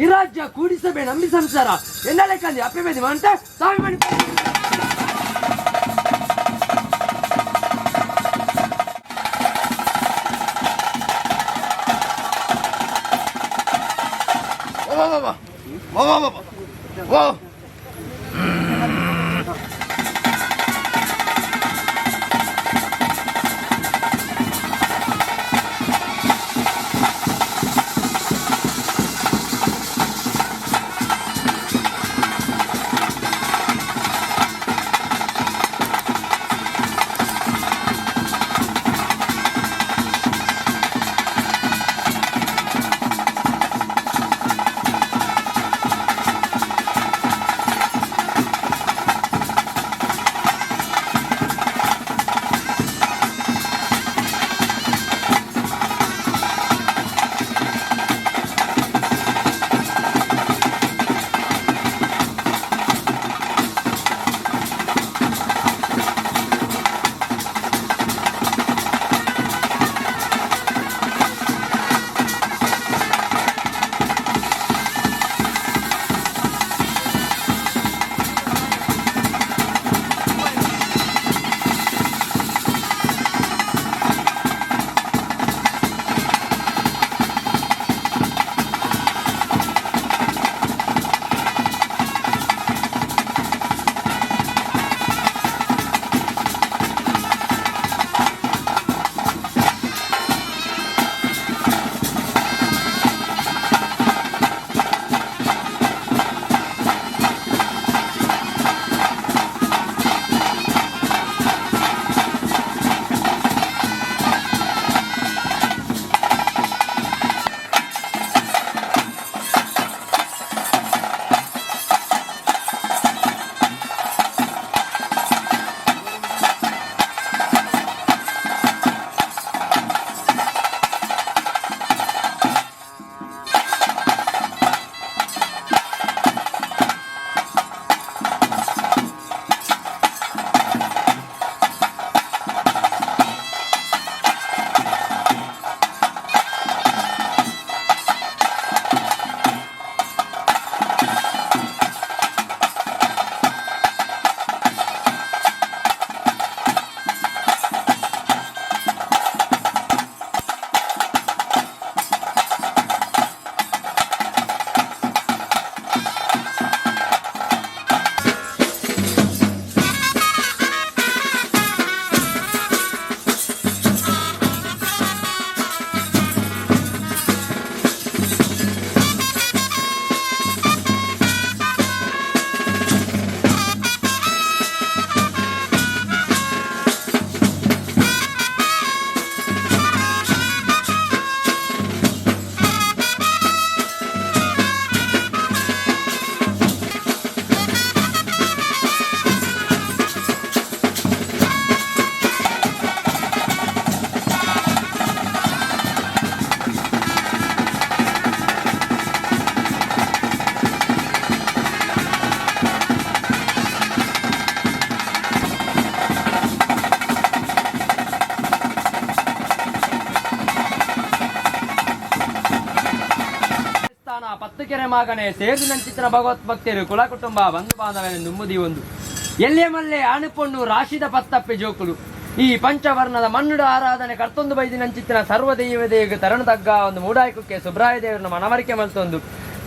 ಈ ರಾಜ್ಯ ಕೂಡಿಸಬೇ ನಂಬಿ ಸಂಸಾರ ಎನ್ನಲೆಕ್ಕಂದಿ ಅಪ್ಪೆ ಬೇದಿ ಮಂತೆ ಸ್ವಾಮಿ ಮಣಿ. ವಾ ವಾ ವಾ ವಾ ವಾ ವಾ ವಾ ವಾ. ಸ್ಥಾನ ಪತ್ತು ಕೆರೆ ಮಾಗಣೆ ಸೇರಿದಂಚಿತ್ತಿನ ಭಗವತ್ ಭಕ್ತರು ಕುಲ ಕುಟುಂಬ ಬಂಧು ಬಾಂಧವ್ಯ ನುಮ್ಮದಿ ಒಂದು ಎಲ್ಲೇ ಮಲ್ಲೆ ಆಣುಪೊಣ್ಣು ರಾಶಿದ ಪತ್ತಪ್ಪೆ ಜೋಕುಲು ಈ ಪಂಚವರ್ಣದ ಮಣ್ಣುಡ ಆರಾಧನೆ ಕರ್ತೊಂದು ಬೈದಿನಂಚಿತ್ತಿನ ಸರ್ವ ದೈವ ತರಣ ತಗ್ಗ ಒಂದು ಮೂಡಾಯ್ಕಕ್ಕೆ ಸುಬ್ರಾಯ ದೇವರನ್ನ ಮನವರಿಕೆ ಮಲ್ತೊಂದು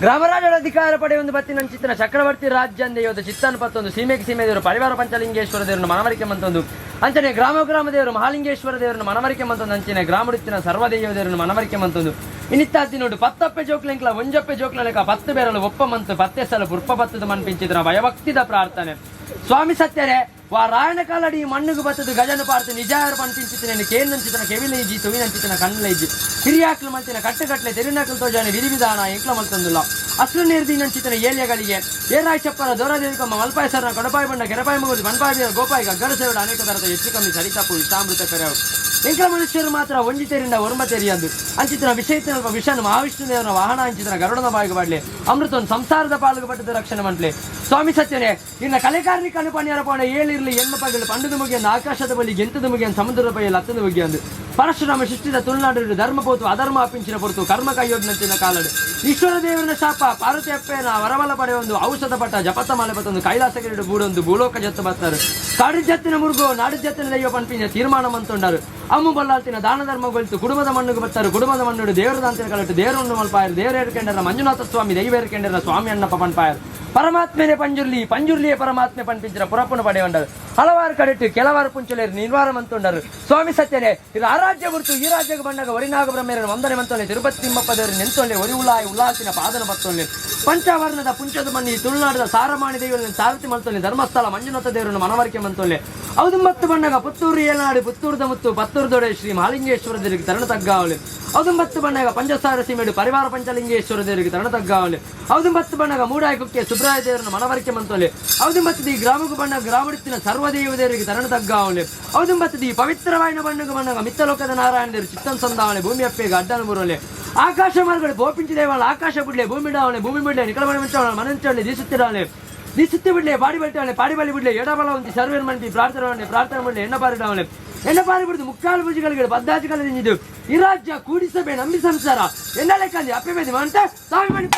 ಗ್ರಾಮರಾಜರ ಅಧಿಕಾರ ಪಡೆಯೊಂದು ಬತ್ತಿನಂಚಿತ್ತಿನ ಚಕ್ರವರ್ತಿ ರಾಜ್ಯಂದೆ ಯೋಧ ಚಿತ್ತನ ಪತ್ತೊಂದು ಸೀಮೆಗೆ ಸೀಮೆ ದೇವರು ಪರಿವಾರ ಪಂಚಲಿಂಗೇಶ್ವರ ದೇವರನ್ನು ಮನವರಿಕೆ ಮಂತೊಂದು ಅಂಚನೆ ಗ್ರಾಮ ಗ್ರಾಮ ದೇವರು ಮಹಾಲಿಂಗೇಶ್ವರ ದೇವರನ್ನು ಮನವರಿಕೆ ಮಂತೊಂದು ಅಂಚನೆ ಗ್ರಾಮಡಿತ್ತಿನ ಸರ್ವ ದೈವ ದೇವರನ್ನು ಮನವರಿಕೆ ಮಂತೊಂದು ಇನ್ನಿತ್ತಾತಿ ನೋಡು ಪತ್ತಪ್ಪೆ ಜೋಕ್ಲೆಂಕ್ಲ ಒಂಜಪ್ಪೆ ಜೋಕ್ಲ ಲೆಕ್ಕ ಪತ್ತು ಬೇರಲು ಒಪ್ಪ ಮಂತು ಪತ್ತೆ ಸಲ ಪುರ್ಪ ಪತ್ತದ ಮನ್ಪಿಂಚಿದ್ರ ಭಯಭಕ್ತಿದ ಪ್ರಾರ್ಥನೆ. ಸ್ವಾಮಿ ಸತ್ಯರೇ ವಾ ರಾಯಣ ಕಾಲಡಿ ಮಣ್ಣುಗು ಬತ್ತದು ಗಜನು ಪಾರ್ತು ನಿಜಾಯರು ಪನ್ಪಿಂಚಿತ್ತಿನ ಕೇಂದಂಚಿತನ ಕೆವಿಲೈಜಿ ತುವಿನಂಚಿತನ ಕಣ್ಣಲೈಜಿ ಹಿರಿಯಾಕ್ಲು ಮಲ್ತಿನ ಕಟ್ಟುಕಟ್ಲೆ ತೆರಿನಾಕಲು ತೋಜಾನೆ ವಿಧಿವಿಧಾನ ಎಂಕ್ಲ ಮಲ್ತೊಂದುಲ್ಲ ಅಸ್ಲು ನೀರ್ದಿನಂಚಿತನ ಏಲ್ಯಗಳಿಗೆ ಏರಾಯ್ ಚಪ್ಪರ ದೊರದೇವಿಕಮ್ಮ ಮಲ್ಪಾಯ ಸರ್ನ ಕೊಡಪಾಯ ಬಣ್ಣ ಕೆರಪಾಯ ಮುಗುದು ಬನ್ಪಾಯ ಬೀರ ಗೋಪಾಯಿ ಗಗ್ಗರ ಸೇವಡ ಅನೇಕ ತರದ ಹೆಚ್ಚು ಕಮ್ಮಿ ಸರಿತಪ್ಪು ವಿಷಾಮೃತ ಪೆರವು ಎಂಕ್ಲ ಮನುಷ್ಯರು ಮಾತ್ರ ಒಂಜಿ ತೆರಿಂದ ಒರ್ಮ ತೆರಿಯಂದು ಅಂಚಿತನ ವಿಷಯತಿನ ವಿಷನು ಮಹಾವಿಷ್ಣು ದೇವರ ವಾಹನ ಅಂಚಿತನ ಗರುಡನ ಬಾಯಿಗೆ ಬಾಡ್ಲೆ ಅಮೃತವನ್ನು ಸಂಸಾರದ ಪಾಲ್ಗೆ ಪಟ್ಟದ ರಕ್ಷಣೆ ಮಂಟ್ಲೆ. ಸ್ವಾಮಿ ಸತ್ಯನೇ ಇನ್ನ ಕಲೆಕಾರನಿ ಕನುಪಣಿಯರ ಪಾಣ ಏಳಿರ್ಲಿ ಎನ್ಮ ಪಗಲು ಪಂಡದ ಮುಗಿಯಂದು ಆಕಾಶದ ಬಳಿ ಗೆಂತದ ಮುಗಿಯಂದು ಸಮುದ್ರದ ಬಳಿ ಲತ್ತದ ಮುಗಿಯಂದು ಪರಶುರಾಮ ಸೃಷ್ಟಿದ ತುಳುನಾಡು ಧರ್ಮ ಪೋತು ಅಧರ್ಮ ಅಪಿಂಚಿನ ಪೊರ್ತು ಕರ್ಮ ಕೈಯೊಡ್ನಂತಿನ ಕಾಲಡು ಈಶ್ವರ ದೇವರನ ಶಾಪ ಪಾರ್ವತಿ ಅಪ್ಪೇನ ವರಬಲ ಪಡೆಯೊಂದು ಔಷಧ ಪಟ್ಟ ಜಪತ ಮಾಲೆ ಬತ್ತೊಂದು ಕೈಲಾಸಗಿರಿಡು ಬೂಡೊಂದು ಭೂಲೋಕ ಜತ್ತು ಬತ್ತಾರೆ. ಕಾಡು ಜತ್ತಿನ ಮುರುಗೋ ನಾಡು ಜತ್ತಿನ ದೈವ ಪನ್ಪಿನ ತೀರ್ಮಾನ ಮಂತೊಂಡರು. ಅಮ್ಮು ಬಲ್ಲಾಲ್ತಿನ ದಾನ ಧರ್ಮ ಗೊಳಿತು ಕುಡುಮದ ಮಣ್ಣುಗೆ ಬತ್ತಾರೆ. ಕುಡುಮದ ಮಣ್ಣುಡು ದೇವರ ದಾಂತಿನ ಕಲಟ್ಟು ದೇವರನ್ನು ಮಲ್ಪಾಯರು. ದೇವರ ಏರ್ಕೆಂಡರ ಮಂಜುನಾಥ ಸ್ವಾಮಿ, ದೈವ ಏರ್ಕೆಂಡರ ಸ್ವಾಮಿ ಅಣ್ಣಪ್ಪ ಪನ್ಪಾಯರು. ಪರಮಾತ್ಮನೆ ಪಂಜುರ್ಲಿ, ಪಂಜುರ್ಲಿಯೇ ಪರಮಾತ್ಮೆ ಪನ್ಪಿಂಚಿನ ಪುರಪುನ ಪಡೆಯುಂಡರು. ಹಲವಾರು ಕಡೆಟ್ಟು ಕೆಲವಾರು ಪುಂಚಲೇರು ನಿರ್ವಾರ ಮಂತುಂಡರು. ಸ್ವಾಮಿ ಸತ್ಯನೇ ಇದು ಆರಾಜ್ಯ ಗುರುತು. ಈ ರಾಜ್ಯಕ್ಕೆ ಬಂದಾಗ ಒರಿನಾಗ ಬ್ರಹ್ಮೇರನು ವಂದನೆ ಮಂತೊಲ್ಲೆ, ತಿರುಪತಿ ತಿಮ್ಮಪ್ಪದವರು ನೆಂತೊಲ್ಲೆ, ಒರಿ ಉಲಾಯಿ ಉಲ್ಲಾಸಿನ ಪಾದನ ಬತ್ತೊಲ್ಲೆ, ಪಂಚವರ್ಣದ ಪುಂಚದ ಮಣ್ಣಿ ತುಳುನಾಡದ ಸಾರಮಾಣಿ ದೇವರನ್ನು ಸಾರಥಿ ಮಂತೊಲ್ಲೆ, ಧರ್ಮಸ್ಥಳ ಮಂಜುನಾಥ ದೇವರನ್ನು ಮನವರಿಕೆ ಮಂತೊಲ್ಲೆ. ಔದುಂಬತ್ತು ಬಣ್ಣಗ ಪುತ್ತೂರು ಏನಾಡು ಪುತ್ತೂರದ ಮುತ್ತು ಪತ್ತೂರುದೊಡೆ ಶ್ರೀ ಮಹಾಲಿಂಗೇಶ್ವರ ದೇವರಿಗೆ ತರಣ ತಗ್ಗಾವಲೆ. ಔದುಂಬತ್ತು ಬಣ್ಣಗ ಪಂಚಸಾರ ಸೀಮೆಡು ಪರಿವಾರ ಪಂಚಲಿಂಗೇಶ್ವರ ದೇವರಿಗೆ ತರಣ ತಗ್ಗಾವಲೆ. ಔದುಂಬತ್ತು ಬಣ್ಣಗ ಮೂಡಾಯಿ ಕುಕ್ಕೆ ಸುಬ್ರಾಯ ದೇವರನ್ನು ಮನವರಿಕೆ ಮಂತೊಲ್ಲೆ. ಔದುಂಬತ್ತದಿ ಗ್ರಾಮకు ಬಣ್ಣ ಗ್ರಾಮಡಿತ್ತಿನ ಸರ್ವದೇವ ದೇವರಿಗೆ ತರಣ ತಗ್ಗಾವಲೆ. ಔದುಂಬತ್ತದಿ ಪವಿತ್ರವಾಯಿನ ಬಣ್ಣಗ ಬಣ್ಣಗ ಮಿತ್ತಲೋಕದ ನಾರಾಯಣ ದೇವರು ಚಿತ್ತನ್ ಸಂದಾವಲೆ, ಭೂಮಿ ಅಪ್ಪೆಗೆ ಅಡ್ಡನ ಬುರಲೆ. ಆಕಾಶ ಮಾರ್ಗಡೆ ಬೋಪಿಂಚಿ ದೇವಾಲ ಆಕಾಶ ಬುಡ್ಲೆ ಭೂಮಿ ಡಾವಲೆ, ಭೂಮಿ ಬಿಡ್ಲೆ ನಿಕಲಮಣಿ ಮುಂಚವಳೆ ಮನಂಚವಳೆ ದೀಸುತ್ತಿರಾವಲೆ, ದಿಸುತ್ತಿ ಬಿಡ್ಲೆ ಬಾಡಿ ಬಲ್ಟವಳೆ, ಪಾಡಿ ಬಲಿ ಬಿಡ್ಲೆ ಎಡಬಲ ಒಂತಿ ಸರ್ವೇರ್ ಮಂಟಿ ಪ್ರಾರ್ಥನೆ ಮಾಡಿ ಪ್ರಾರ್ಥನೆ ಮಾಡಲಿ ಎಣ್ಣ ಪಾರಿಡವಳೆ. ಎಣ್ಣ ಪಾರಿ ಬಿಡುದು ಮುಕ್ಕಾಲು ಭುಜಿಗಳಿಗೆ ಬದ್ದಾಜಿಗಳ ಇದು ಈ ರಾಜ್ಯ ಕೂಡಿಸಬೇ ನಂಬಿ ಸಂಸಾರ ಎನ್ನ ಲೆಕ್ಕಂದಿ ಅಪ್ಪೆ ಬೇದಿ ಮಂಟ ಸ್ವಾಮಿ ಮಣಿ.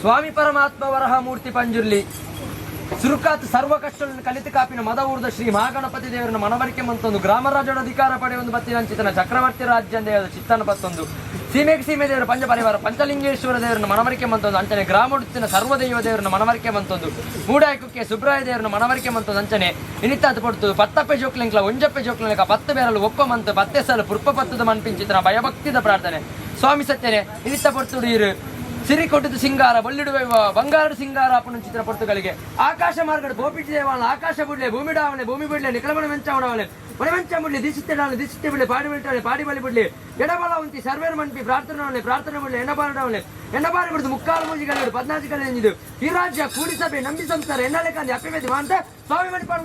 ಸ್ವಾಮಿ ಪರಮಾತ್ಮ ವರಹ ಮೂರ್ತಿ ಪಂಜುರ್ಲಿ ಸುರುಕಾತ್ ಸರ್ವ ಕಷ್ಟಗಳನ್ನು ಕಲಿತು ಕಾಪಿನ ಮದವೂರ್ದ ಶ್ರೀ ಮಹಾಗಣಪತಿ ದೇವರನ್ನ ಮನವರಿಕೆ ಮಂತೊಂದು ಗ್ರಾಮರಾಜನ ಅಧಿಕಾರ ಪಡೆಯೊಂದು ಬತ್ತಿನಂಚಿತನ ಚಕ್ರವರ್ತಿ ರಾಜ್ಯ ಚಿತ್ತನ ಪತ್ತೊಂದು ಸೀಮೆಗೆ ಸೀಮೆ ದೇವರ ಪಂಚ ಪರಿವಾರ ಪಂಚಲಿಂಗೇಶ್ವರ ದೇವರನ್ನ ಮನವರಿಕೆ ಮಂತೊಂದು ಅಂಚನೆ ಗ್ರಾಮಡುತ್ತಿನ ಸರ್ವದೈವ ದೇವರನ್ನ ಮನವರಿಕೆ ಮಂತೊಂದು ಮೂಡಾಯಕಕ್ಕೆ ಸುಬ್ರಾಯ ದೇವರನ್ನ ಮನವರಿಕೆ ಮಂತೊಂದು ಅಂಚನೆ ಇನಿತಾತ ಪಡ್ತು ಪತ್ತಪ್ಪೆ ಜೋಕ್ಲಿಂಕ್ಲ ಒಂಜಪ್ಪೆ ಜೋಕ್ಲಿಂಕ ಪತ್ತು ಬೇರಲು ಒಪ್ಪ ಮಂತು ಪತ್ತೆ ಸಲ ಪುರ್ಪ ಪತ್ತದ ಮನ್ಪಿಂಚಿತನ ಭಯಭಕ್ತಿದ ಪ್ರಾರ್ಥನೆ ಸ್ವಾಮಿ ಸತ್ಯನೆ ಇನಿತ ಪಡ್ತುಡು ಇರು ಸಿರಿ ಕೊಟ್ಟದ್ದು ಸಿಂಗಾರ ಬೊಲ್ಲಿಡುವ ಬಂಗಾರದ ಸಿಂಗಾರ ಅಪ್ಪನ ಚಿತ್ರ ಪೊರ್ತುಗಳಿಗೆ ಆಕಾಶ ಮಾರ್ಗದ ಗೋಪಿಟ್ಟಿ ದೇವಾಲ ಆಕಾಶ ಬುಡ್ಲೆ ಭೂಮಿ ಡಾವಲೆ ಭೂಮಿ ಬಿಡ್ಲೆ ನಿಕಲಮಣ ವೆಂಚಾವಣವಲೆ ಮಣವೆಂಚ ಮುಡ್ಲಿ ದಿಸಿತ್ತೆ ಡಾವಲೆ ದಿಸಿತ್ತೆ ಬಿಡ್ಲೆ ಪಾಡಿ ಬಿಡ್ಲೆ ಪಾಡಿ ಬಲಿ ಬಿಡ್ಲಿ ಎಡಬಲ ಉಂತಿ ಸರ್ವೇರ್ ಮನ್ಪಿ ಪ್ರಾರ್ಥನೆ ಪ್ರಾರ್ಥನೆ ಬಿಡ್ಲೆ ಎಣ್ಣಬಾರಡವಲೆ ಎಣ್ಣಬಾರ ಬಿಡುದು ಮುಕ್ಕಾಲು ಮೂಜಿಗಳು ಪದ್ನಾಲ್ಕು ಎಂಜಿದು ಈ ರಾಜ್ಯ ಕೂಡಿ ಸಭೆ ನಂಬಿ ಸಂಸಾರ ಎನ್ನಲೆ ಕಾಂದಿ ಅಪ್ಪಿಮೆದಿ ಮಾಂತ ಸ್ವಾಮಿ ಮಣಿಪಾಡ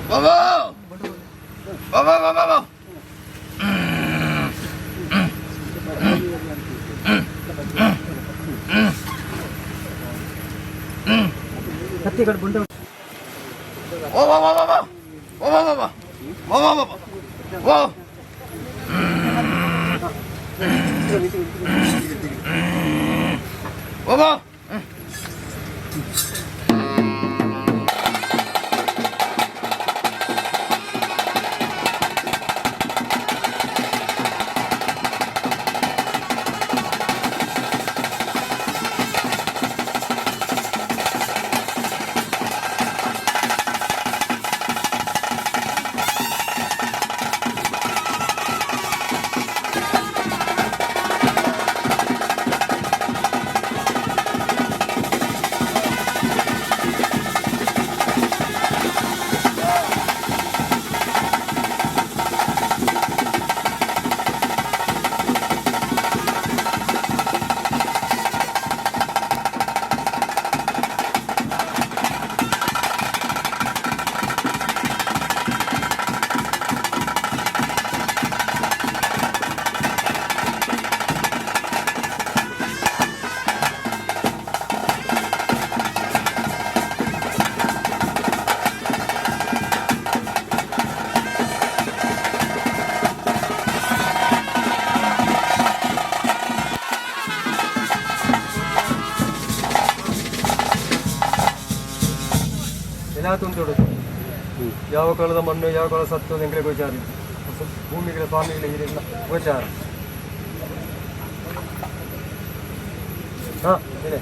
Baba! Baba, baba, baba! Baba, baba, baba! Baba, baba! Baba, baba! Baba! Baba! ಯಾವ ಕಾಲದ ಮಣ್ಣು ಯಾವ ಕಾಲದ ಸತ್ತು ಎಂಕಲೆ ಗೋಚಾರಿ. ಭೂಮಿಗಳ ಸ್ವಾಮಿಗಳ ಹಿರಿಯ ಗೋಚಾರ. ಹಾಂ, ಇದೆ.